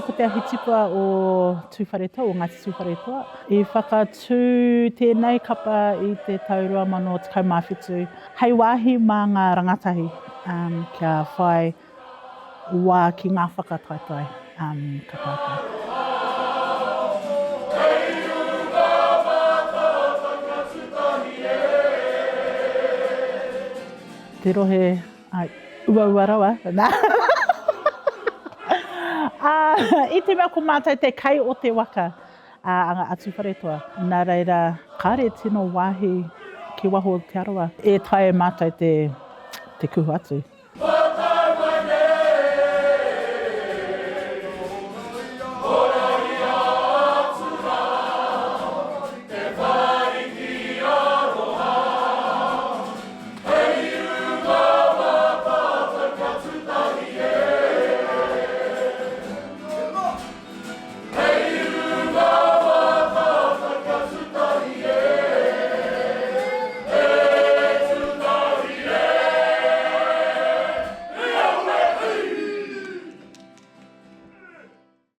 ko Te Ahi Tipua o Tūwharetoa, o Ngāti Tūwharetoa. I whakatū tēnei kapa i te tau 2017 hei wāhi mā ngā rangatahi kia whai wā ki ngā whakataetae kapa ake. Te rohe Ai, uaua rawa, nā. Ā, i te mea ko mātou te kai o te waka, ā, a Tūwharetoa. Nā reira, kāre tino wāhi ki waho o Te Arawa e taea e mātou te, te kuhu atu.